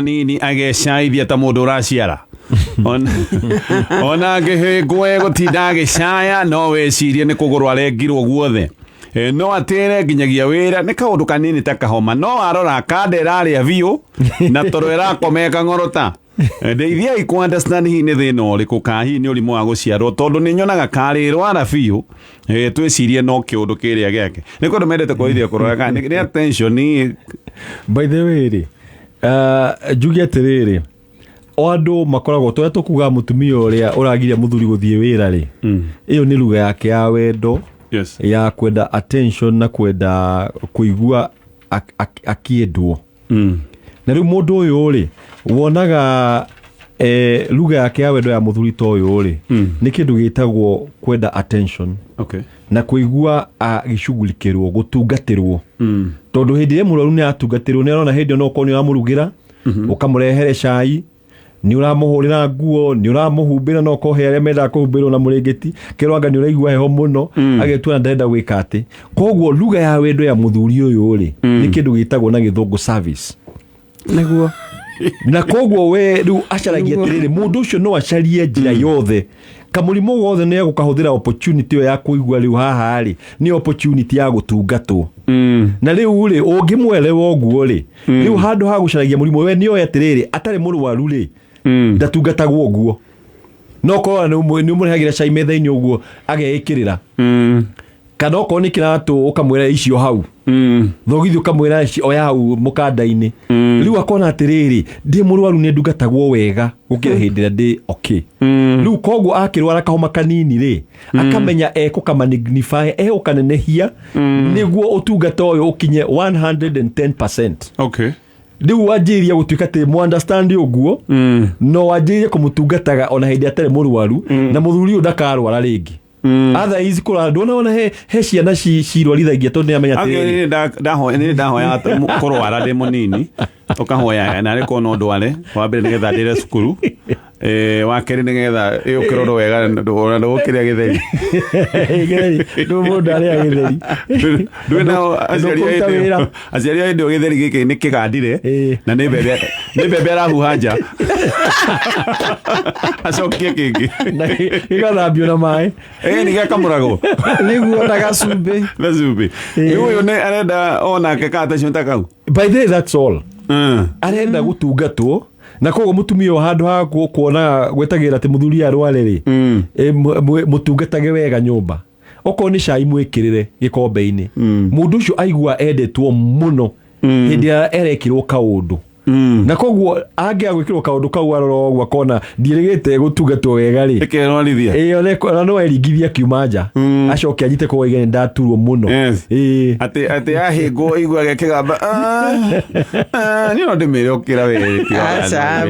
Nini agecaithia ta mũndũ ũraciara. Ona angĩhĩngwo egũtinda agĩcaya, no wĩcirie nĩ kũgũrũ arengirwo guothe. No atĩre nginyagia wĩra nĩ kaũndũ kanini ta kahoma, no arora kanda ĩrarĩa biũ na toro ĩrakoma ĩkang'orota. Ndeithiai kũ understand hihi nĩ thĩna ũrĩkũ ka hihi nĩ ũrimũ wa gũciarwo, tondũ nĩ nyonaga karĩrwara biũ. Twĩcirie no kĩũndũ kĩrĩa gĩake nĩ kũndũ mendete kũrithia kũrora kana nĩ attention. By the way rĩ, njuge atĩrĩrĩ, o andũ makoragwo tũrĩa tũkuga mũtumia ũrĩa ũragiria mũthuri gũthiĩ wĩra rĩ, ĩyo nĩ lugha yake ya wendo ya kwenda attention na kwenda kũigua akĩendwo. Na rĩu mũndũ ũyũ rĩ, wonaga lugha yake ya wendo ya mũthuri ta ũyũ rĩ, nĩ kĩndũ gĩtagwo kwenda attention na kũigua agĩcugurikĩrwo, gũtungatĩrwo, tondũ hĩndĩ ĩrĩa mũrwaru nĩ atungatĩrwo, nĩ arona hĩndĩ ĩyo no ũkorwo nĩ ũramũrugĩra, ũkamũrehere cai, nĩ ũramũhũrĩra nguo, nĩ ũramũhumbĩra, no ũkorwo he arĩa mendaga kũhumbĩrwo na mũrĩngĩti kerwo anga nĩ ũraigua heho mũno, agetua na ndarenda gwĩka atĩ. Koguo lugha ya wendo ya mũthuri ũyũ rĩ, nĩ kĩndũ gĩtagwo na Gĩthũngũ service. Na koguo we rĩu acaragia atĩrĩrĩ, mũndũ ũcio no acarie njĩra yothe, kamũrimũ wothe nĩ egũkahũthĩra opportunity ĩyo ya kũigua rĩu haha rĩ nĩ opportunity ya gũtungatwo. Na rĩu rĩ, ũngĩmwelewa ũguo rĩ, rĩu handũ ha gũcaragia mũrimũ, we nĩoĩ atĩrĩrĩ, atarĩ mũrwaru rĩ, ndatungatagwo ũguo, no korwo nĩ ũmũrehagĩra cai metha-inĩ ũguo ageĩkĩrĩra, kana okorwo nĩ kĩratũ ũkamwĩra icio hau, thogithi ũkamwĩra oya hau mũkanda-inĩ. Rĩu akona atĩrĩrĩ, ndĩ mũrwaru nĩ ndungatagwo wega gũkĩra hĩndĩ ĩrĩa ndĩ okay. Rĩu koguo akĩrwara kahoma kanini rĩ, akamenya ekũkama-magnify, egũkanenehia nĩguo ũtungata ũyũ ũkinye 110%. Rĩu wanjĩrĩria gũtuĩka atĩ mu understand ũguo, no wanjĩrĩrie kũmũtungataga ona hĩndĩ atarĩ mũrwaru, na mũthuri ũyũ ndakarwara rĩngĩ. Otherwise kũrara ndona ona he ciana cirwarithagia tondũ nĩ amenya atĩrĩrĩ. Nĩ ndahoya kũrwara ndĩ mũnini, ũkahoya narĩ korwo no ndware wa mbere nĩgetha ndĩre cukuru, wa kerĩ nĩgetha ĩũkĩrorwo wega ona ndũgũkĩrĩa gĩtheri. Gĩtheri, ndũ mũndũ arĩa gĩtheri. Ndũĩ nao aciari a Ndũkũruta hĩndĩ wĩra. ĩyo, aciari a hĩndĩ ĩyo gĩtheri gĩkĩ nĩ kĩgandire na nĩ mbembe arahuha nja acokie kĩngĩ. Na gĩgathambio na maĩ. Nĩ gĩakamũragwo. Nĩguo, na gacumbĩ. Na cumbĩ. Rĩu ũyũ nĩ arenda onake ka attention ta kau. By the way, that's all arenda, gũtungatwo. Na koguo mũtumia ũyũ handũ ha kuona gwetagĩrĩra atĩ mũthuri arware rĩ, mũtungatage wega nyũmba, okorwo nĩ cai mwĩkĩrĩre gĩkombe-inĩ. Mũndũ ũcio aigua endetwo mũno hĩndĩ ĩrĩa erekĩrwo kaũndũ, na koguo angĩaga gwĩkĩrwo kaũndũ kau, arora ũguo akona ndiĩrĩgĩte gũtungatwo wega rĩ, ĩkerwarithia. Ĩĩ, ona no eringithia akiuma nja, acoke anyite kwa igene ndaturwo mũno. Atĩ ahĩngwo iguage kĩgamba, "Ah, ah, niĩ no ndĩmĩre ũkĩra wee." Aca,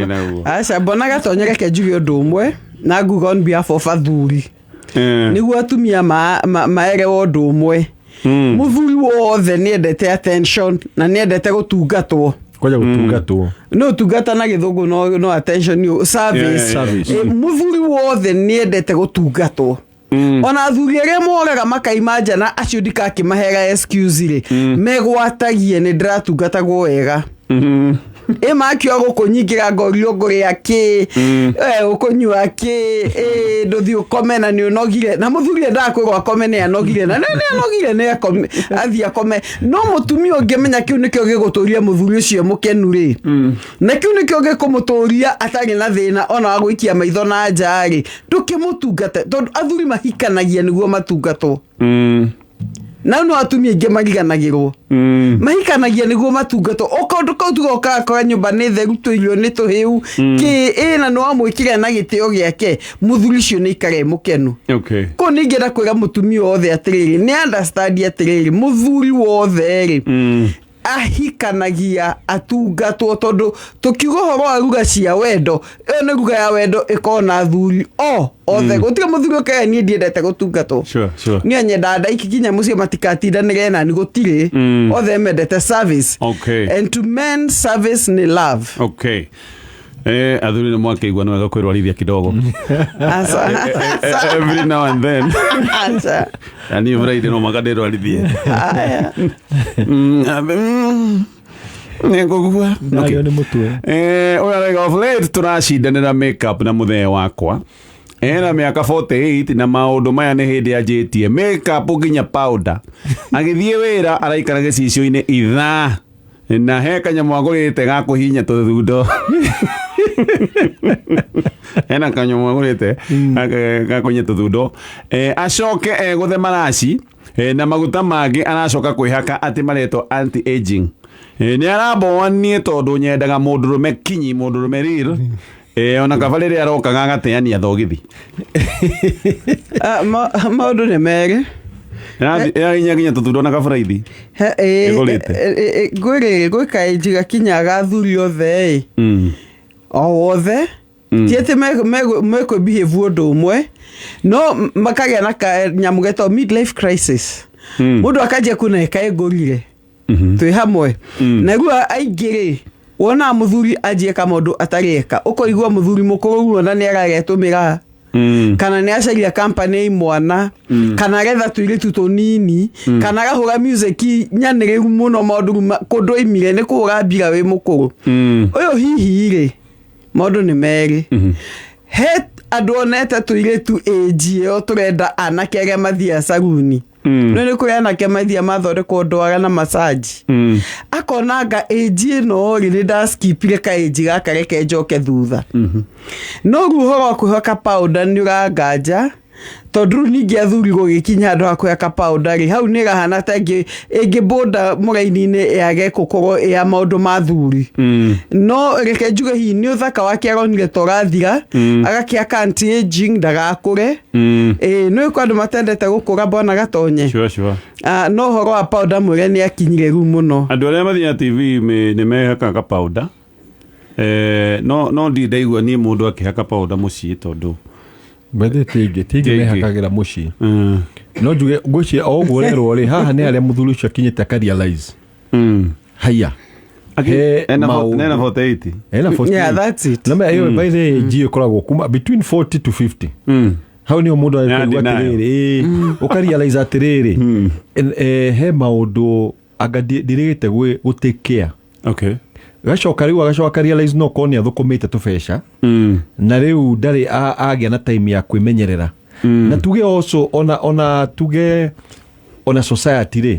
aca, mbona gatonye, reke njuge ũndũ ũmwe na nguga on behalf of athuri, nĩguo atumia maerewe ũndũ ũmwe. Mũthuri wothe nĩ endete attention na nĩ endete gũtungatwo. Kwanja gũtungatwo. No ũtungata na Gĩthũngũ no attention nĩ service. Service. Mũthuri wothe nĩ endete gũtungatwo, ona athuri arĩa moraga makaima nja na acio ndikakĩmahera excuse rĩ, megwatagie nĩ ndĩratungatagwo wega. Ĩ makiuga gũkũ nyingĩra ngorio ngũrĩa kĩ, ũkũnyua kĩ, ĩ ndũthiĩ ũkome na nĩ ũnogire, na mũthuri endaga kwĩrwo akome nĩ anogire, na nĩ anogire nĩ akome, athiĩ akome. No mũtumia ũngĩmenya kĩu nĩkĩo gĩgũtũria mũthuri ũcio mũkenu rĩ, na kĩu nĩkĩo gĩkũmũtũria atarĩ na thĩna ona wa gũikia maitho na nja rĩ, ndũkĩmũtungate, tondũ athuri mahikanagia nĩguo matungatwo. Na no atumia aingĩ mariganagĩrwo mahikanagia nĩguo matungatwo. O kaũndũ kau tuga ũkagakora nyũmba nĩ theru, tũirio nĩ tũhĩu kĩ ĩ, na nĩ wamwĩkĩra na gĩtĩo gĩake, mũthuri ũcio nĩ ikara e mũkenu. Kũu ningĩenda kwĩra mũtumia wothe atĩrĩrĩ, nĩ understand atĩrĩrĩ, mũthuri wothe rĩ, ahikanagia atungatwo, tondũ tũkiuga ũhoro wa ruga cia wendo, ĩyo nĩ ruga ya wendo ĩkorwo na athuri o othe. Gũtirĩ mũthuri ũkaya niĩ ndiendete gũtungatwo. Niĩ nyendaga ndaiki kinya mũciĩ matikatindanĩre nani, gũtirĩ. Othe mendete service. And to men, service nĩ love. Okay. Athuri nĩ mwakĩigua nĩ wega kwĩrwarithia kidogo. Aca. Every now and then. Aca. Na niĩ Friday no maka ndĩrwarithie. Aya. Nĩngũgua. Ndario nĩ mũtwe. Ũyũ arauga of late tũracindanĩra makeup na mũthee wakwa ena mĩaka 48 na maũndũ maya nĩ hĩndĩ anjĩtie makeup nginya powder agĩthiĩ wĩra araikara gĩcicio-inĩ ithaa na he kanyamũ agũrĩte ga kũhihinya tũthundo hena kanyamũ agũrĩte ga kũhihinya tũthundo. Acoke egũthe maraci na maguta mangĩ aracoka kwĩhaka atĩ maretwo anti aging. Nĩ aramboa niĩ tondũ nyendaga mũndũrũme kinyi, mũndũrũme real. Ona kaba rĩrĩa arokaga agateania thogithi. Ah, maũndũ nĩ merĩ. Ĩrahinya nginya tũthundo na kaburaithi. Ĩgũrĩte. Ngwĩrĩ gwĩ kaĩnji gakinyaga athuri othe ĩ, o wothe, ti atĩ mekwĩ ũndũ ũmwe, no makagĩa na kanyamũ getagwo midlife crisis. Mũndũ akanjia kuona ĩkaĩ ngũrire twĩ hamwe na rĩu aingĩ rĩ, wonaga mũthuri anjie kaũndũ atarĩ eka, ũkoigua mũthuri mũkũrũ ona nĩ aragetũmĩra kana nĩ acaria company mwana kana agetha tũirĩtu tũnini kana agahũra music nyanĩrĩru mũno. Maũndũ rĩu kũndũ oimire nĩ kũhũra mbira wĩ mũkũrũ. Ũyũ hihi rĩ, maũndũ nĩ merĩ. He andũ onete tũirĩtu ĩnji ĩyo tũrenda anake arĩa mathiaga saruni. No nĩ kũrĩ anake mathiaga mathondekwo ndwara na masaji. Akonanga ĩnji ĩno rĩ, nĩ ndaskipire kaĩnji gaka, reke njoke thutha. No rĩu ũhoro wa kwĩhaka powder nĩ ũranganja, tondũ rĩu ningĩ athuri gũgĩkinya handũ ha kwĩhaka powder rĩ, hau nĩ ĩrahana ta ĩngĩ bũnda mũraini-inĩ yage gũkorwo ĩ ya maũndũ ma thuri. No reke njuge hihi nĩ ũthaka wake aronire ta ũrathira, agakĩaka anti aging ndagakũre. Ĩĩ, nĩ kwĩ andũ matendete gũkũra, mbona gatonye. Sure, sure. Ah, no ũhoro wa powder mwĩre nĩ akinyire rĩu mũno. Andũ arĩa mathiaga TV nĩ mehakaga powder. No ndirĩ ndaigua niĩ mũndũ akĩhaka powder mũciĩ tondũ Bethe tingĩ Tingĩ. mehakagĩra mũciĩ. No njuge ngwĩciria o ũguo ũrerwo rĩ, haha nĩ harĩa mũthuri ũcio akinyĩte akarealize haya he ena maũndũ. Ena 48. Ena 48. Yeah, that's it. Na ĩyo by the way age ĩkoragwo kuma between 40 to 50. Hau nĩho mũndũ Yeah, arĩkaigua denial. atĩrĩrĩ, ũkarealize atĩrĩrĩ, he maũndũ anga ndirĩgĩte gũ take care. Gacoka rĩu agacoka akarealize no korwo nĩ athũkũmĩte tũbeca na rĩu ndarĩ agĩa na time ya kwĩmenyerera. Na tuge also ona tuge ona society rĩ,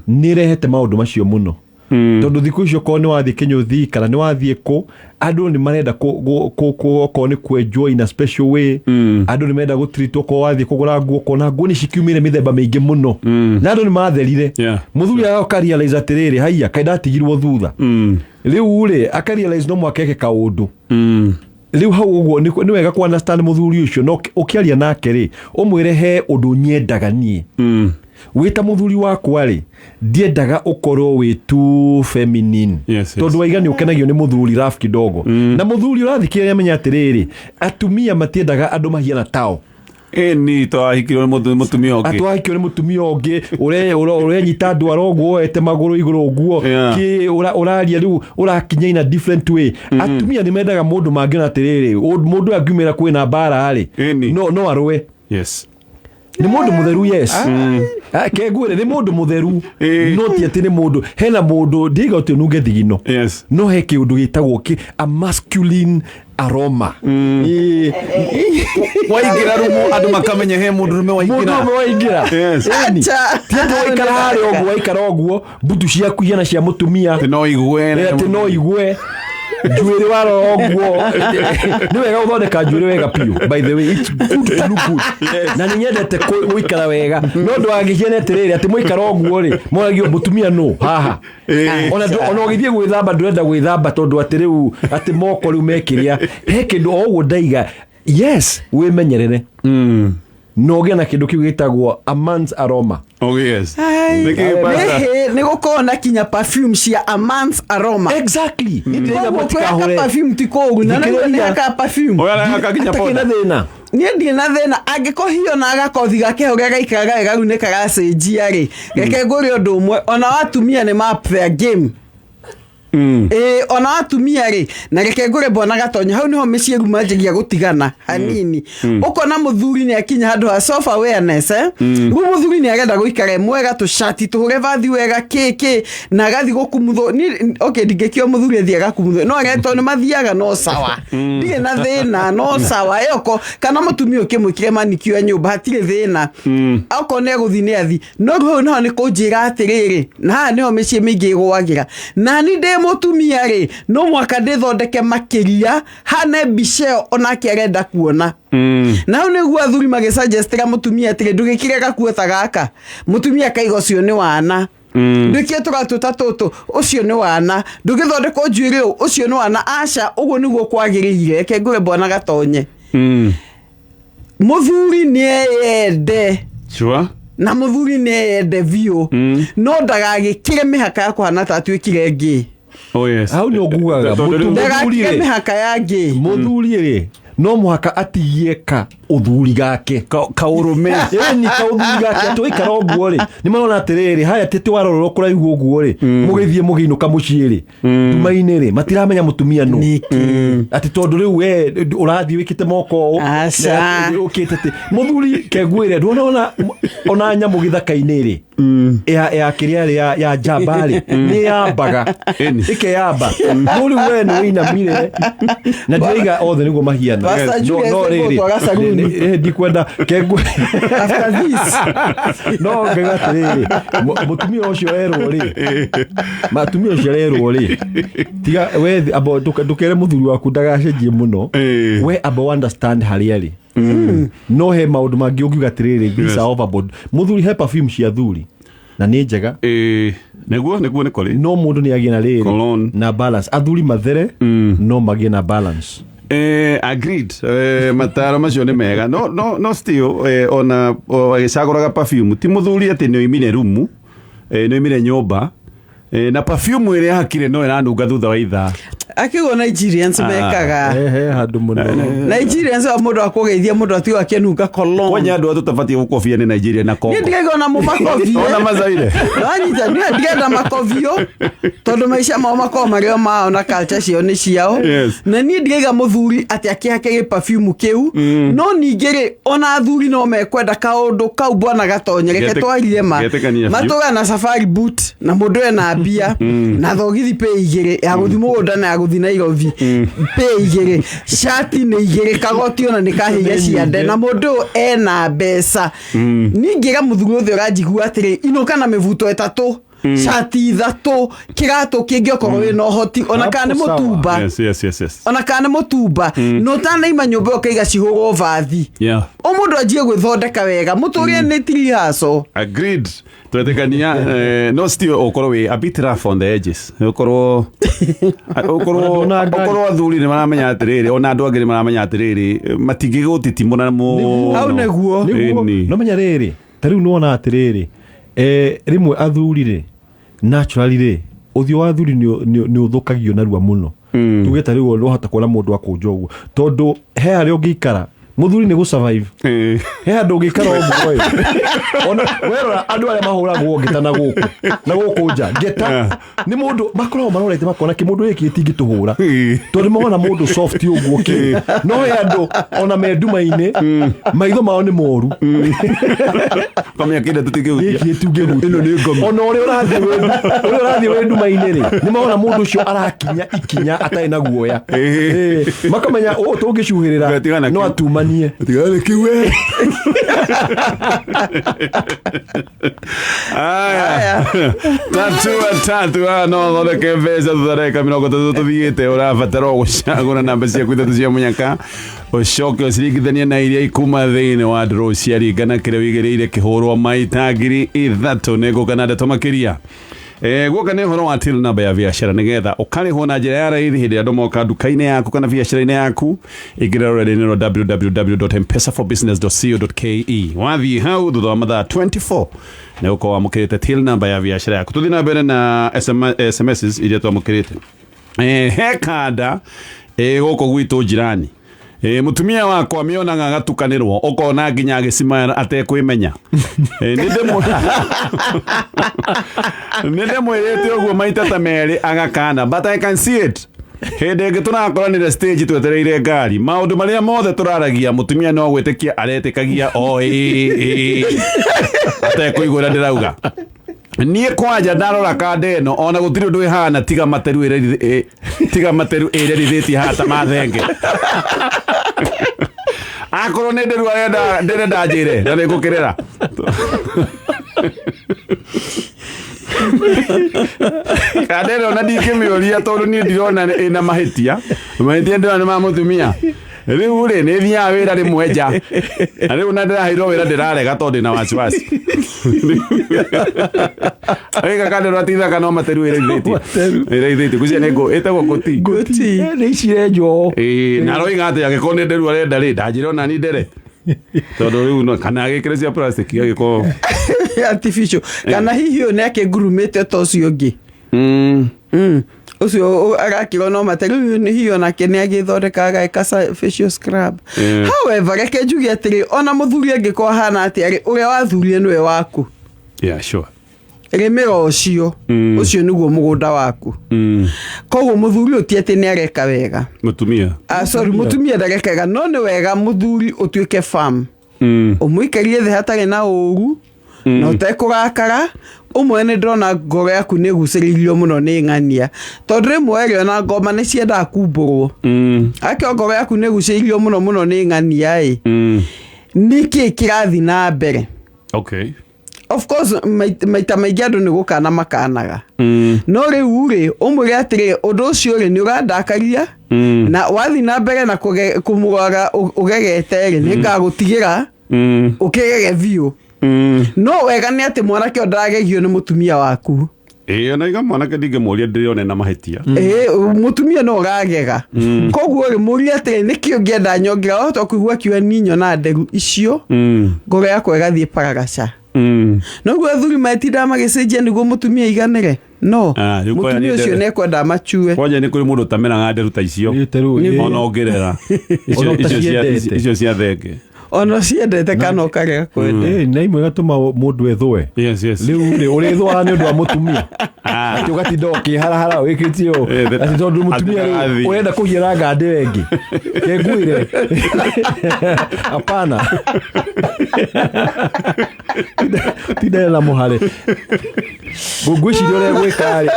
nĩ ĩrehete maũndũ macio mũno, tondũ thikũ icio okorwo nĩ wathiĩ kĩnyũthi kana nĩ wathiĩ kũ, andũ nĩ marenda okorwo nĩ kwenjwo in a special way. Andũ nĩ marenda gũtreatwo. Okorwo wathiĩ kũgũra nguo, ũkona nguo nĩ cikiumĩre mĩthemba mĩingĩ mũno na andũ nĩ matherire. Mũthuri agoka realize atĩrĩrĩ, haiya, kaĩ ndatigirwo thutha. Rĩu rĩ, akarealize no mwaka eke kaũndũ. Rĩu hau ũguo nĩ wega ku understand mũthuri ũcio, no ũkĩaria nake rĩ, ũmwĩre he ũndũ nyendaga niĩ wĩ ta mũthuri wakwa rĩ, ndiendaga ũkorwo wĩ too feminine. Tondũ waiga nĩ ũkenagio nĩ mũthuri rough kidogo. Na mũthuri ũrathikĩrĩria amenya atĩrĩrĩ, atumia matiendaga andũ mahiana tao. Ĩni twahikirwo nĩ mũtumia ũngĩ. Atwahikio nĩ mũtumia ũngĩ ũrenyita ndwara ũguo, woete magũrũ igũrũ ũguo. Kĩ ũraria rĩu ũrakinya in a different way. Atumia nĩ mendaga mũndũ mangĩona atĩrĩrĩ, mũndũ ũyũ angiumĩra kwĩna mbara rĩ, no arũe. Nĩ mũndũ mũtheru, yes. Ah, kengwĩre nĩ mũndũ mũtheru. No ti atĩ nĩ mũndũ hena mũndũ ndiga ũtĩ ũnunge thigino. No he kĩũndũ gĩtagwo a masculine aroma. Ĩĩ. Waingĩra rumu andũ makamenya he mũndũrũme Mũndũ waingĩra. ũmwe waingĩra. Ĩni. Acha. Ti atĩ waikara harĩa ũguo, waikara ũguo mbutu ciaku ihana cia mũtumia. Atĩ no igue. Atĩ no igue njuĩrĩ warora ũguo. Nĩ wega gũthondeka njuĩrĩ wega biũ. By the way, it's good to look good na nĩ nyendete gũikara wega, no ndũgagĩciene atĩrĩrĩ atĩ mũikara ũguo rĩ, moragio mũtumia nũ haha. Ona ũgĩthiĩ gwĩthamba ndũrenda gwĩthamba tondũ atĩ rĩu atĩ moko rĩu mekĩrĩa he kĩndũ o ũguo ndaiga. Yes, wĩmenyerere na ũgĩe na kĩndũ kĩu gĩtagwo a man's aroma. Oh yes. Ai. Nĩkĩ, pastor? Nĩ gũkorwo na kinya perfume cia a man's aroma. Exactly. Koguo kwĩhaka perfume ti kũũru, na nĩguo nĩhakaga perfume. Ũyũ arahaka nginya Atakĩ na powder. thĩna. Niĩ ndirĩ na thĩna angĩkorwo hiyo na gakothi gake ũrĩa gaikaraga wega rĩu nĩ karacenjia rĩ. Reke ngũre ũndũ ũmwe, ona watumia nĩ ma up their game. Ĩĩ, ona atumia rĩ, na reke ngũre bwana Gatonya, hau niho mĩciĩ rĩu manjagia gũtigana hanini. Ũkona mũthuri nĩ akinya handũ ha self awareness, eh? Rĩu mũthuri nĩ arenda gũikara e mwega, tũcati tũhũre vathi wega, kĩ kĩ, na agathiĩ gũkumuthwo. Okay, ndingĩkio mũthuri athiĩ agakumuthwo, no aretwo nĩ mathiaga, no sawa, ndirĩ na thĩna, no sawa ĩoko. Kana mũtumia ũkĩmwĩkĩre manicure nyũmba, hatirĩ thĩna, okorwo nĩ egũthiĩ nĩ athi. No rĩu hau naho nĩ kũnjĩra atĩrĩrĩ, na haha nĩho mĩciĩ mĩingĩ ĩgũagĩra, nani ndĩ mũtumia rĩ, no mwaka ndĩthondeke makĩria hane mbica ĩyo onake arenda kuona. Na hau nĩguo athuri magĩsuggestĩra mũtumia atĩrĩ, ndũgĩkĩre gakuo ta gaka, mũtumia akaiga ũcio nĩ wana, ndũkie tũgatũ ta tũtũ, ũcio nĩ wana, ndũgĩthondekwo njuĩrĩ ũũ, ũcio nĩ wana. Aca, ũguo nĩguo kwagĩrĩire. Reke ngũre bwana Gatonye, mũthuri nĩ eyende. Na mũthuri nĩ eyende biũ, no ndagagĩkĩre mĩhaka ya kũhana ta atuĩkire ngĩ. Oh yes. Hau nĩ ngugaga. Tondũ rĩu- Ndagakĩre Mũthuri-rĩ. mĩhaka ya ngĩ. Mũthuri rĩ, no mũhaka atigie ka ũthuri gake. Kaũrũme. Ĩni kaũthuri gake, atĩ waikara ũguo rĩ, nĩ marona atĩrĩrĩ, haya tĩ warorwo kũraihu ũguo rĩ, mũgĩthiĩ mũgĩinũka mũciĩ rĩ, nduma-inĩ rĩ, matiramenya mũtumia nũ. Nĩkĩ? Atĩ tondũ rĩu we ũrathiĩ wĩkĩte moko ũũ, Aca. na ũkĩte atĩ mũthuri kengwĩre, nduona ona nyamũ gĩthaka-inĩ rĩ, ya kĩrĩa rĩ, ya njamba rĩ, nĩ yambaga. Ĩni. Ĩkeyamba, no rĩu we nĩ wĩinamire, na ndiraiga othe nĩguo mahiana. Pastor No- Julius no rĩrĩ, egũtwara saruni. ndikwenda kengwe. After this. No ngaiga atĩrĩrĩ, mũtumia ũcio erwo rĩ, mũtumia ũcio erwo rĩ, tiga we amba ndũkere mũthuri waku ndagacenjie mũno. We amba understand harĩa arĩ. No he maũndũ mangĩ ũngiuga atĩrĩrĩ, these are overboard. Mũthuri, he perfume cia thuri na nĩ njega. Ĩĩ, nĩguo nĩ kũrĩ. No mũndũ nĩ agĩe na rĩrĩ Cologne. na balance. Athuri mathere, no magĩe na balance. Agreed. Mataro macio nĩ mega, no still, ona agĩcagũraga perfume, ti mũthuri atĩ nĩ oimire rumu, nĩ oimire nyũmba, na perfume ĩrĩa hakire no ĩranunga thutha wa ithaa. Akĩguo Nigerians mekaga. He handũ mũno. Nigerians wa mũndũ akũgeithia mũndũ atigo akĩnunga cologne. Kwanya andũ a tũtabatiĩ gũkobia nĩ Nigeria na Congo. Niĩ ndiraiga ona mũmakovie. Ona mazaire. Wanyita, niĩ ndirenda makovio tondũ maica mao makoragwo marĩ o mao na culture ciao nĩ ciao. Na niĩ ndiraiga mũthuri atĩ akĩhake gĩ perfume kĩu, no ningĩ rĩ, ona athuri no mekwenda kaũndũ kau, bwana Gatonye, reke twarie ma. Ngetĩkania biũ. Matũra na safari boot, na mũndũ ena mbia, na thogithi pĩ igĩrĩ ya gũthiĩ mũgũnda na ya gũthiĩ Nairobi pĩ igĩrĩ, cati nĩ igĩrĩ, kagoti ona nĩ kahĩire ciande, na mũndũ ũyũ ena mbeca. Niĩ ngĩra mũthuri ũyũ ũranjigua atĩrĩ, inũka na mĩbuto ĩtatũ, cati ithatũ, kĩratũ kĩngĩ, okorwo wĩna ũhoti, ona kana nĩ Hapo sawa. mũtumba. Ona kana nĩ mũtumba, na ũtanaima nyũmba ĩyo ũkaiga cihũrwo vathi. O mũndũ anjie gwĩthondeka wega, mũtũrĩre nĩ tirihaco. Agreed, twetĩkania. No still ũkorwo wĩ a bit rough on the edges, ũkorwo ũkorwo Ona ngari. ũkorwo athuri nĩ maramenya atĩrĩrĩ, ona andũ angĩ nĩ maramenya atĩrĩrĩ, matingĩgũtitimũra mũno. Hau nĩguo. Nĩguo. Ĩni. No menya rĩrĩ, ta rĩu nĩwona atĩrĩrĩ, rĩmwe athuri rĩ, naturally rĩ, ũthiũ wa athuri nĩ ũthũkagio narua mũno. Tuge ta rĩu wahota kuona mũndũ akũnja ũguo, tondũ he harĩa ũngĩikara mũthuri nĩ gũ survive. He handũ ũngĩikara ũguo ĩ. Ona werora andũ arĩa mahũragwo ngeta na gũkũ nja ngeta nĩ mũndũ makoragwo marorete makona kĩ mũndũ gĩkĩ gĩtingĩtũhũra, tondũ mona mũndũ soft ũguo kĩ. No he andũ ona me nduma-inĩ maitho mao nĩ moru. Kamenya kĩndũ tũtingĩhutia. Gĩkĩ tungĩhutia. Ĩno nĩ ngomi. Ona ũrĩa ũrathiĩ wĩ nduma-inĩ rĩ, nĩ marona mũndũ ũcio arakinya ikinya atarĩ na guoya. Makamenya ũũ tũngĩcuhĩrĩra Tigana no kĩu. atumanie. Tigana kĩu we. Aya, 3 3 aya no thondeke mbeca thutha ndagĩka 30 tũthiĩte. Ũrabatara o gũcagũra namba ciaku ithatũ cia mũnyaka, ũcoke ũciringithanie na iria ikuma thĩinĩ wa draw ciaringana, kĩrĩa wĩigĩrĩire kĩhũrwo maita 3000. Nĩ ngũka na ndeto makĩria. Guoka nĩ ũhoro wa till number ya biacara, nĩgetha ũkarĩhwo na njĩra ya raithi hĩndĩ ĩrĩa andũ moka nduka-inĩ yaku kana biacara-inĩ yaku. Ingĩra rũrenda-inĩ rwa www.mpesaforbusiness.co.ke. Wathiĩ hau, thutha wa mathaa 24 nĩ ũkorwo wamũkĩrĩte till number ya biacara yaku. Tũthiĩ na mbere na SMSs iria twamũkĩrĩte. He kanda gũkũ gwitũ njirani. Ĩ, mũtumia wakwa mĩonaga agatukanĩrwo ũkona nginya agĩcimara atekwĩmenya. Ĩ, nĩ ndĩmwĩrĩte ũguo maita ta merĩ agakana, but I can see it. Hĩndĩ ĩngĩ tũrakoranire stage twetereire ngari, maũndũ marĩa mothe tũraragia mũtumia no gwĩtĩkia aretĩkagia o ĩĩ atekũigua ũrĩa ndĩrauga. Niĩ kwanja ndarora kanda ĩno ona gũtirĩ ũndũ ĩhana tiga materu tiga materu ĩrerithĩtie haha ta mathenge. Akorwo nĩ nderu arenda ndĩrenda njĩre na nĩ ngũkĩrĩra. Kanda ĩno na ndingĩmĩũria tondũ niĩ ndirona ĩna mahĩtia. Mahĩtia ndĩrona nĩ ma mũtumia. Rĩu rĩ nĩ thiaga wĩra rĩmwe nja na rĩu na ndĩraheirwo wĩra ndĩrarega tondũ ndĩna wasiwasi. Wĩga kanda ĩno atithaka no materu ĩrerithĩtie. Ĩrerithĩtie kucia nĩ ngũ ĩtagwo ngũti. Ngũti. Nĩ icirenjwo. Ĩĩ, na aroiga atĩ angĩkorwo nĩ nderu arenda rĩ ndanjĩra ona ni ndere tondũ rĩu kana agĩkĩre cia plastic agĩkorwo Artificial. Kana hihi ũyũ nĩ akĩngurumĩte ta ũcio ũngĩ. Ũcio arakĩrwo no materu hihi onake nĩ agĩthondeka ageka facial scrub. However, reke njuge atĩrĩ, ona mũthuri angĩkorwo ahana atĩa rĩ, ũrĩa wathurire nĩwe waku. Yeah, sure. Rĩmĩra ũcio. Ũcio nĩguo mũgũnda waku. Koguo mũthuri ũyũ ti atĩ nĩ areka wega. Mũtumia. Sorry, mũtumia ndareka wega, no nĩ wega mũthuri ũtuĩke firm. Ũmũikarie thĩ hatarĩ na ũru na ũtekũrakara. Ũmwe nĩ ndĩrona ngoro yaku nĩ ĩgucĩrĩirio mũno nĩ ng'ania, tondũ rĩmwe rĩ ona ngoma nĩ ciendaga kumbũrwo. Akĩo ngoro yaku nĩ ĩgucĩrĩirio mũno mũno nĩ ng'ania ĩ, nĩkĩ kĩrathiĩ na mbere? Okay. Of course maita maingĩ andũ nĩ gũkana makanaga. No rĩu rĩ ũmwĩre atĩrĩ, ũndũ ũcio rĩ nĩ ũrandakaria na wathiĩ na mbere na kũmũrora ũgegete rĩ, nĩ ngagũtigĩra ũkĩgege biũ. No wega nĩ atĩ mwanake ũyũ ndaragegio nĩ mũtumia waku. Ĩĩ, ona iga mwanake ndingĩmũria ndĩrone na mahĩtia. Ĩĩ, mũtumia no ũragega. Koguo rĩ mũrie atĩrĩ, nĩkĩ ũngĩenda nyongera? Wahota kũigua akiuga niĩ nyona nderu icio, ngoro yakwa ĩgathiĩ paragaca. Noguo athuri metindaga magĩcenjia nĩguo mũtumia aiganĩre. No, Rĩu kwaya mũtumia nĩ ũcio ndere. nĩ ekwenda amachue. Kwanja nĩ kũrĩ mũndũ ũtameraga nderu ta icio. Nĩ nderu, ĩĩ. Ona ũngĩrera. Ona ũtaciendete. Icio cia thenge. Ona ũciendete kana ũkarega kwenda. Ĩĩ, na imwe ĩgatũma mũndũ ethũe. Yes, yes. Rĩu rĩ ũrĩthũaga nĩ ũndũ wa mũtumia. Atĩ ũgatinda ũkĩharahara wĩkĩte ũũ. Atĩ tondũ mũtumia rĩu Atĩ ũrenda kũhiũra ngandĩra ĩngĩ. Kengwĩre. Hapana. Tinda na mũhare. Ngwĩciria ũrĩa gwĩka rĩ,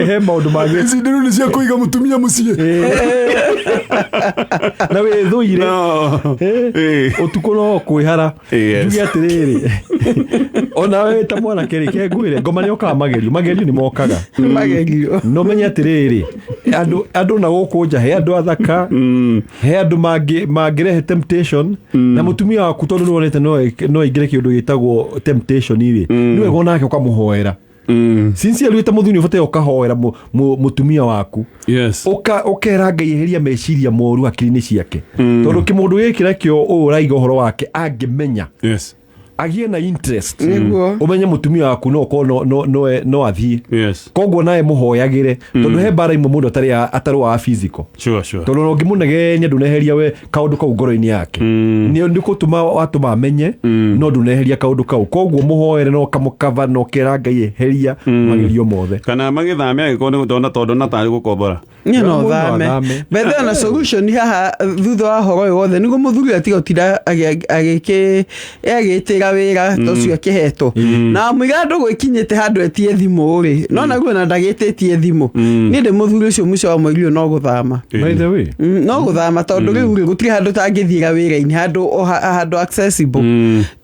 he maũndũ mangĩ. Ici nderu nĩ cia kũiga mũtumia mũciĩ. Na wĩthũire. No. Ũtukũ no kwĩhara. Yes. Njuge atĩrĩrĩ, ona we ta mwanake rĩ, kengwĩre, ngoma nĩ okaga magerio, magerio nĩ mokaga. Magerio. No menye atĩrĩrĩ, andũ na gũkũ nja he andũ athaka, he andũ mangĩrehe temptation, na mũtumia waku tondũ nĩwonete no aingĩre kĩũndũ gĩtagwo temptation rĩ, nĩ wega onake ũkamũhoera. Sincerely wĩ ta mũthuri ũbataire ũkahoera mũtumia waku. Yes. Ũkera Ngai eheria meciria moru hakiri-inĩ ciake. Tondũ kĩmũndũ gĩkĩ nakĩo ũũ ũraiga ũhoro wake angĩmenya. Yes. Agĩe na interest. Nĩguo. Ũmenye mũtumia waku no ũkorwo no athiĩ. Yes. Koguo nawe mũhoyagĩre. Tondũ he mbara imwe mũndũ atarũaga physical. Sure, sure. Tondũ ona ũngĩmũnegenia ndũneheria we kaũndũ kau ngoro-inĩ yake. Nĩ gũtũma watũma amenye, no ndũneheria kaũndũ kau. Koguo mũhoere no ũkamũkava na ũkera Ngai eheria magerio mothe. Kana magĩthame angĩkorwo nĩ gũtona tondũ na tarĩ gũkombora. Niĩ no Mũndũ thame. athame. Bethe ona solution haha thutha wa horo ũyũ wothe nĩguo mũthuri atiga gũtinda agĩtĩra wĩra ta ũcio akĩhetwo. Na mũiga andũ gwĩkinyĩte handũ etie thimũ rĩ, no naguo ona ndagĩtĩtie thimũ. Niĩ ndĩ mũthuri ũcio mũico wa mweri ũyũ no gũthama. By the way. No gũthama tondũ rĩu rĩ gũtirĩ handũ tangĩthiĩra wĩra-inĩ, handũ accessible.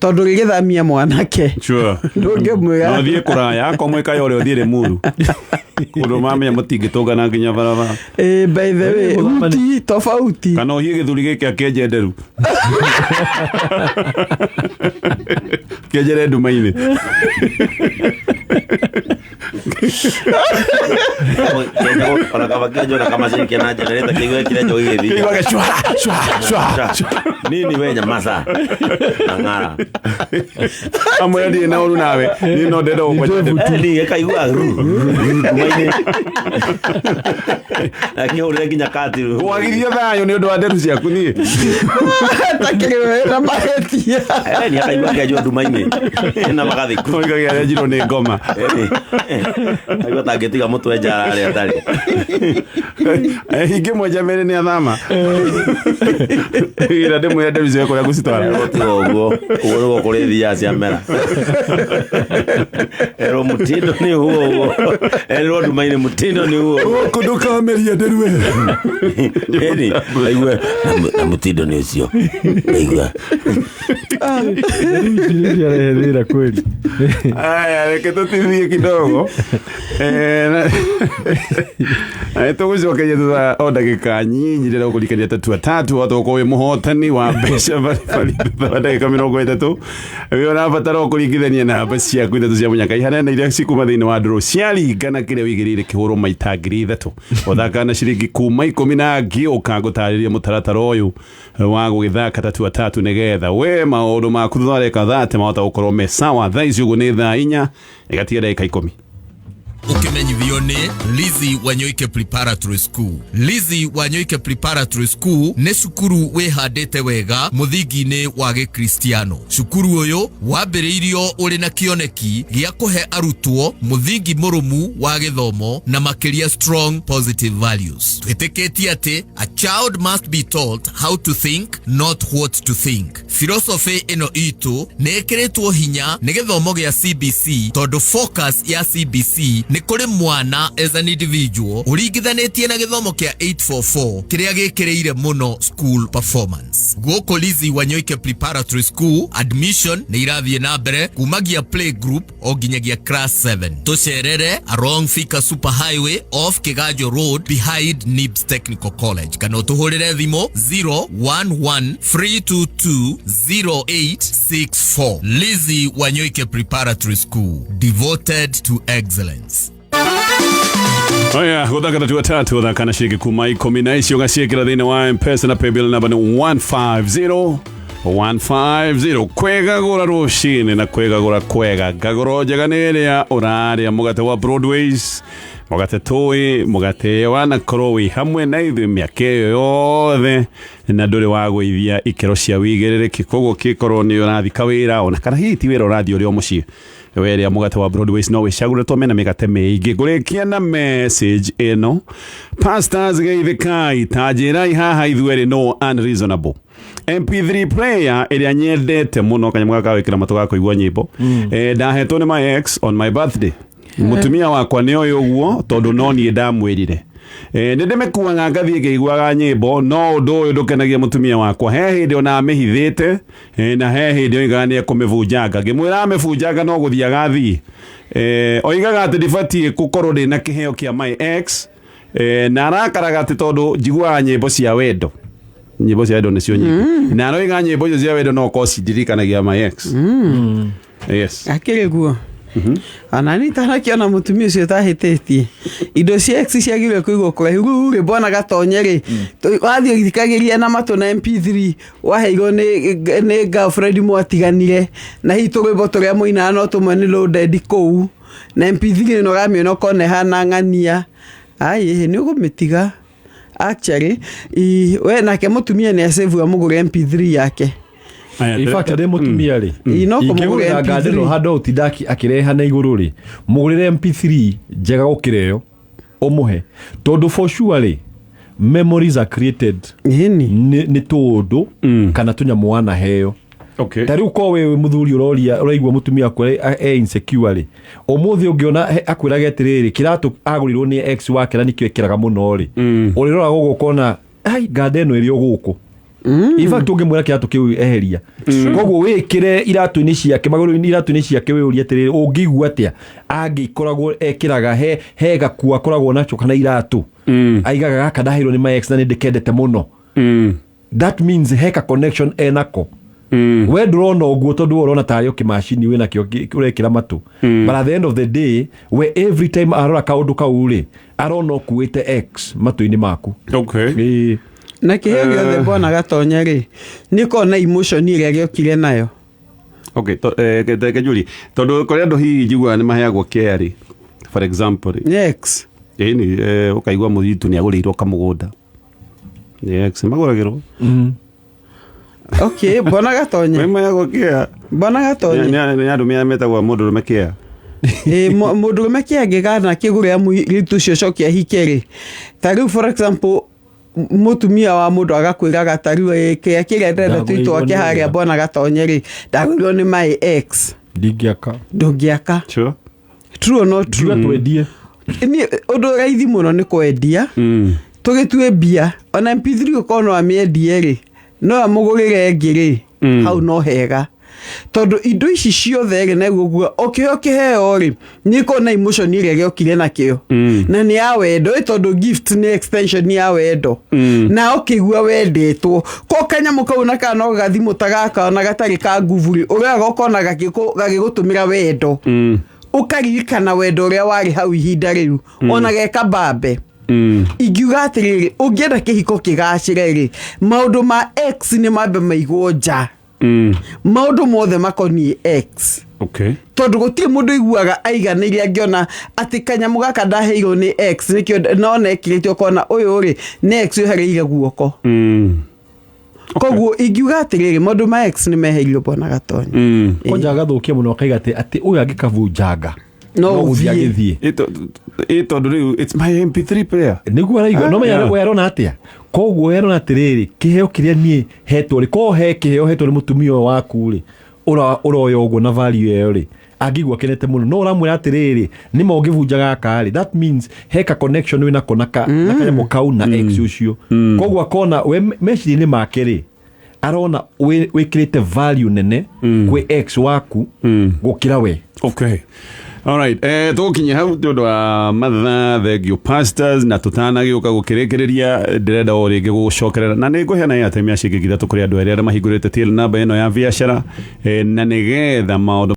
Tondũ rĩgĩthamia mwanake. Sure. Ndũngĩmwĩra. No thiĩ kũraya, akorwo mwĩkaga ũrĩa ũthiĩ Rĩmuru. Kũndũ mamenya mũtingĩtũngana nginya barabara. By the way, uti tofauti. Kana ũhiĩ gĩthuri gĩkĩ akĩenje nderu. Kĩenjere nduma-inĩ. Ona kaba kĩenjwo na kamacini kena generator kĩigue kĩrenjwo gĩgĩthiĩ. Kĩiguage cwa cwa cwa cwa. Nini we nyamaza. Ang'ara. Amwe ndirĩ na ũru nawe, niĩ no ndenda gũkwenja nderu. Eh, ni ĩkaigua ru. Nduma-inĩ. Akĩhũrĩre nginya kati ru. Gwagithia thayũ nĩ ũndũ wa nderu ciaku niĩ. Takĩrĩ we na mahĩtia. Eh, ni akaigua kĩenjwo nduma-inĩ. Ena magathĩ. Oigaga arenjirwo nĩ ngoma. Aigua tangĩtiga mũtwe njara arĩa atarĩ. Ingĩmwenja mĩrĩ nĩ athama. Ira ndĩmwĩre nderu ciake kũrĩa ngũcitwara. Tiga ũguo ũguo nĩguo kũrĩ thiaga ciamera. Erwo mũtindo nĩ ũguo ũguo. Erwo nduma-inĩ mũtindo nĩ ũguo. Gũkũ ndũkameria nderu ĩyo. Ĩni, aigue na mũtindo nĩ ũcio. Aigua. Ciarehe thĩna kweli. Aya, reke tũtithie kidogo. Tũgũcokeria thutha o ndagĩka nyinyi rĩrĩa ũkũrikania tatua tatu wahota gũkorwo wĩ mũhotani wa mbeca baribari thutha wa ndagĩka 30. Wĩ ũrabatara o kũringithania namba ciaku ithatũ cia mũnyaka ihanene na iria cikuma thĩinĩ wa ndũrũ ciaringana kĩrĩa wĩigĩrĩire kĩhũrwo maita 3000. Ũthakaga na ciringi kuma 10 na ngĩũka ngũtarĩrie mũtaratara ũyũ wa gũgĩthaka tatua tatu nĩgetha we maũndũ maku thutha wa ndagĩka 30 mahota gũkorwo me sawa. Thaa ici ũguo nĩ thaa 4 ĩgatiga ndagĩka 10. Ũkĩmenyithio nĩ Lizzy Wanyoike Preparatory School. Lizzy Wanyoike Preparatory School nĩ cukuru wĩhandĩte wega mũthingi-inĩ wa gĩkristiano. Cukuru ũyũ wambĩrĩirio ũrĩ na kĩoneki gĩa kũhe arutwo mũthingi mũrũmu wa gĩthomo na makĩria strong positive values. Twĩtĩkĩtie atĩ a child must be taught how to think, not what to think. Philosophy ĩno itũ nĩ ĩkĩrĩtwo hinya nĩ gĩthomo gĩa CBC tondũ focus ya CBC nĩ kũrĩ mwana as an individual ũringithanĩtie na gĩthomo kĩa 844 kĩrĩa gĩkĩrĩire mũno school performance. Gũkũ Lizzy Wanyoike Preparatory School admission nĩ irathiĩ na mbere kumagia play group o nginyagia class 7. Tũcerere along Thika Super Highway off Kiganjo Road behind Nibs Technical College kana ũtũhũrĩre thimũ 011 322 0864. Lizzy Wanyoike Preparatory School, devoted to excellence. Aya, gũthaka tatua tatu ũthaka na ciringi kuma 10 na icio ũgaciĩkĩra thĩinĩ wa M-Pesa na paybill namba nĩ 150 150. Kwĩgagũra rũcinĩ na kwĩgagũra kwega. Ngagũro njega nĩ ĩrĩa ũrarĩa mũgate wa Broadways, mũgate tũĩ, mũgate wanakorwo wĩ hamwe na ithuĩ mĩaka ĩyo yothe na ndũrĩ wa gũithia ikĩro cia wĩigĩrĩrĩki. Koguo kĩkorwo nĩ ũrathiĩ kawĩra ona kana hihi ti wĩra ũrathiĩ ũrĩ o mũciĩ, werĩa mũgate wa Broadways no wĩcagũre tondũ mena mĩgate mĩingĩ. Ngũrĩkia na message ĩno: pastors geithĩkai, ta njĩrai haha ithuerĩ no unreasonable. MP3 player ĩrĩa nyendete mũno, kanyamũ gaka wĩkĩra matũ ga kũigua nyĩmbo, ndahetwo nĩ my ex on my birthday. Mũtumia wakwa nĩ oĩ ũguo tondũ no niĩ ndamwĩrire. Nĩ ndĩmĩkuaga ngathiĩ ngĩiguaga nyĩmbo, no ũndũ ũyũ ndũkenagia mũtumia wakwa. He hĩndĩ ona amĩhithĩte, na he hĩndĩ oigaga nĩ ekũmĩbunjanga. Ngĩmwĩra amĩbunjanga no gũthiĩ agathiĩ. Oigaga atĩ ndibatiĩ gũkorwo ndĩna kĩheo kĩa my ex, na arakaraga atĩ tondũ njiguaga nyĩmbo cia wendo. Nyĩmbo cia wendo nĩcio nyingĩ. Na aroiga nyĩmbo icio cia wendo no korwo cindirikanagia my ex. Yes. Akĩrĩ guo. Ona niĩ itanakĩona mũtumia ũcio ũtahĩtĩtie indo cia ex ciagĩrĩirwo kũigwo kũraihu. Rĩu rĩ bwana gatonye rĩ, wathiĩ ũgĩthikagĩrĩria na matũ na MP3 waheirwo nĩ girlfriend mwatiganire, na hihi tũrwĩmbo tũrĩa mũinaga no tũmwe nĩ loaded kũu, na MP3 ĩno ũramĩona ũkona ĩhana ng'ania. Ai, nĩ ũgũmĩtiga. Actually, we nake mũtumia nĩ acĩvu amũgũre MP3 yake. In fact, ndĩ mũtumia rĩ, Ĩ, no kũmũgũrĩra ingĩgũrĩra MP3. ngande ĩno handũ ũtinda akĩreha na igũrũ rĩ, mũgũrĩre MP3 njega gũkĩra ĩyo ũmũhe, tondũ for sure rĩ, memories are created Ĩni. nĩ tũũndũ kana tũnyamũ wanaheo. Okay. Ta rĩu ko we mũthuri ũroria ũraigua mũtumia waku e insecure rĩ, ũmũthĩ ũngĩona akwĩrage atĩrĩrĩ, kĩratũ agũrirwo nĩ ex wake na nĩkĩo ekĩraga mũno rĩ, ũrĩrora gũkũ ũkona ai nganda ĩno ĩrĩ o gũkũ. In fact ũngĩmwĩra kĩratũ kĩu eheria, koguo wĩkĩre iratũ-inĩ ciake, magũrũ-inĩ iratũ-inĩ ciake, wĩyũrie atĩrĩrĩ, ũngĩigua atĩa angĩkoragwo ekĩraga he gakuo akoragwo nacho kana iratũ aigaga gaka ndaheirwo nĩ my ex na nĩ ndĩkendete mũno. That means heka connection enako. We ndũrona ũguo tondũ we ũrona tarĩ o kĩmacini wĩ nakĩo ũrekĩra matũ, but at the end of the day, we every time arora kaũndũ kau rĩ, arona ũkuĩte x matũ-inĩ maku. Ĩĩ. Na kĩheo gĩothe, mbona Gatonya rĩ, nĩ kona emotion ĩrĩa gĩokire nayo. Okay, reke njũrie, tondũ kũrĩ andũ hihi njiguaga nĩ maheagwo care rĩ, for example rĩ, Next. Ĩni ũkaigua mũthitũ nĩ agũrĩirwo kamũgũnda nĩ ex magũragĩrwo. Okay, mbona Gatonya. Maheagwo care. Mbona Gatonya. Nĩ andũ metagwo mũndũrũme care. Ĩ, mũndũrũme kĩangĩgana kĩgũrĩra mũirĩtu ũcio coke ahike rĩ, ta rĩu for example, mũtumia wa mũndũ agakwĩraga ta rĩu, "Ĩ, kĩrĩa kĩrĩa ndĩrenda Ndagũrĩirwo twitwake nĩ harĩa wĩra. Mbona Gatonye rĩ, ndagũrĩirwo nĩ my ex." Ndingĩaka. Ndũngĩaka. Sure. True or not true? Ngiuga twendie. Niĩ ũndũ raithi mũno nĩ kwendia, tũgĩtue mbia ona MP3 ũkorwo no amĩendie rĩ, no amũgũrĩre ĩngĩ rĩ, hau no hega, tondũ indo ici ciothe rĩ, naguo guo o kĩheo kĩheo rĩ, nĩ ĩkorwo na emotion ĩrĩa gĩokire nakĩo, na nĩ ya wendo ĩ, tondũ gift nĩ extension ya wendo, na ũkĩigua wendetwo ko kanyamũ kau na kana no gathimũ ta gaka ona gatarĩ ka nguvu rĩ, ũrĩa ũkona gagĩgũtũmĩra wendo, ũkaririkana wendo ũrĩa warĩ hau ihinda rĩu, ona geka mbambe. Ingiuga atĩrĩrĩ, ũngĩenda kĩhiko kĩgacĩre rĩ, maũndũ ma ex nĩ mambe maigwo nja, maũndũ mothe makoniĩ ex, tondũ gũtirĩ mũndũ iguaga aiganĩire angĩona atĩ kanyamũ gaka ndaheirwo nĩ ex, nĩkĩo nona ekĩrĩte, ũkona ũyũ rĩ nĩ ex ũhereire guoko. Koguo ingiuga atĩrĩrĩ, maũndũ ma ex nĩ meheirio, Bwana Gatonya. Kwanja agathũkia mũno, akaiga atĩ ũyũ angĩkabunjanga No no gũthiĩ ũthiĩ. agĩthiĩ. Ĩ tondũ rĩu it's my MP3 player. Nĩguo araigua no menya. We arona atĩa? Koguo we arona atĩrĩrĩ, kĩheo kĩrĩa niĩ hetwo rĩ, ko he kĩheo hetwo nĩ mũtumia ũyũ waku rĩ, ũroya ũguo na value ĩyo rĩ, angĩigua kenete mũno, no ũramwĩra atĩrĩrĩ, nĩma ũngĩbunja gaka rĩ, that means he ka connection wĩnako na kanyamũ kau na ex ũcio. Koguo akona we meciria-inĩ make rĩ, arona wĩkĩrĩte value nene kwĩ ex waku gũkĩra we. Okay. Alright, tũgũkinyia hau nĩ ũndũ wa mathaa. Thank you, pastors, na tũtanagĩũka gũkĩrĩkĩrĩria, ndĩrenda o rĩngĩ gũgũcokerera na nĩ ngũheana airtime ya ciringi 3 kũrĩ andũ erĩ arĩa mahingũrĩte till namba ĩno ya biacara, na nĩgetha maũndũ